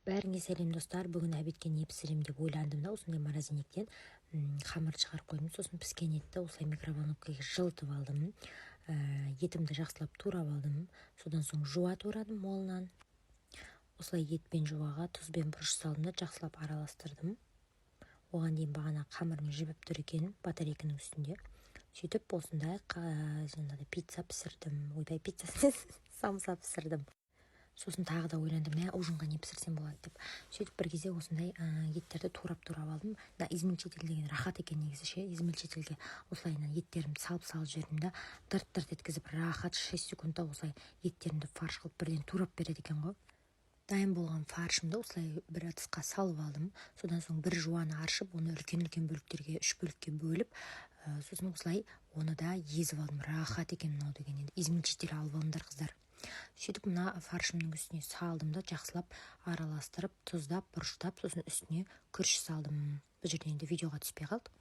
Бәріңе сәлем, достар! Бүгін обедке не пісіремін деп ойландым да, осындай морозильниктен қамырды шығарып қойдым. Сосын піскен етті осылай микроволновкаға жылытып алдым. Етімді жақсылап турап алдым. Содан соң жуа турадым молынан. Осылай ет пен жуаға тұз бен бұрыш салдым да, жақсылап араластырдым. Оған дейін бағана қамырым жібіп тұр екен батарейканың үстінде. Сөйтіп, осындай жаңағыдай пицца пісірдім. Ойбай, пицца, самса пісірдім. Сосын тағы да ойландым: мә, ужинға не пісірсем болады деп. Сөйтіп, бір кезде осындай еттерді турап-турап алдым. Мына измельчитель деген рахат екен негізі ше. Измельчительге осылай мына еттерімді салып-салып жібердім да, дырт-дырт еткізіп, рахат, 6 секундта осылай еттерімді фарш қылып бірден турап береді екен ғой. Дайын болған фаршымды осылай бір ыдысқа салып алдым. Содан соң бір жуаны аршып, оны үлкен-үлкен бөліктерге, үш бөлікке бөліп, сосын осылай оны да езіп алдым. Рахат екен мынау деген енді. Измельчитель алып алыңдар, қыздар. Сөйтіп, мына фаршымның үстіне салдым да, жақсылап араластырып, тұздап, бұрыштап, сосын үстіне күріш салдым. Бұл жерде енді видеоға түспей қалды.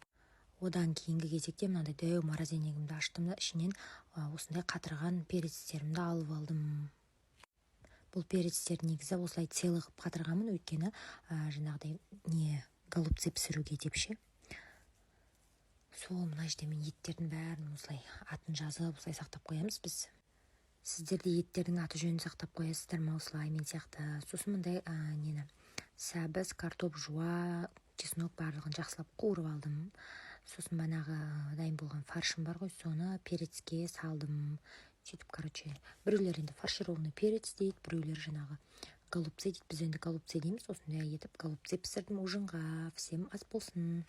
Одан кейінгі кезекте мынандай дәу морозильнигімді аштым да, ішінен осындай қатырған перецтерімді алып алдым. Бұл перецтерді негізі осылай целый қылып қатырғанмын, өйткені жаңағыдай не, голубцы пісіруге деп ше. Сол мына жерде мен еттердің бәрін осылай атын жазып, осылай сақтап қоямыз біз. Сіздер де еттердің аты жөнін сақтап қоясыздар ма осылай, мен сияқты? Сосын мындай нені, сәбіз, картоп, жуа, чеснок, барлығын жақсылап қуырып алдым. Сосын бағанағы дайын болған фаршым бар ғой, соны перецке салдым. Сөйтіп, короче, біреулер енді фаршированный перец дейді, біреулер жаңағы голубцы дейді. Біз енді голубцы дейміз. Осындай етіп голубцы пісірдім ужинға. Всем ас болсын!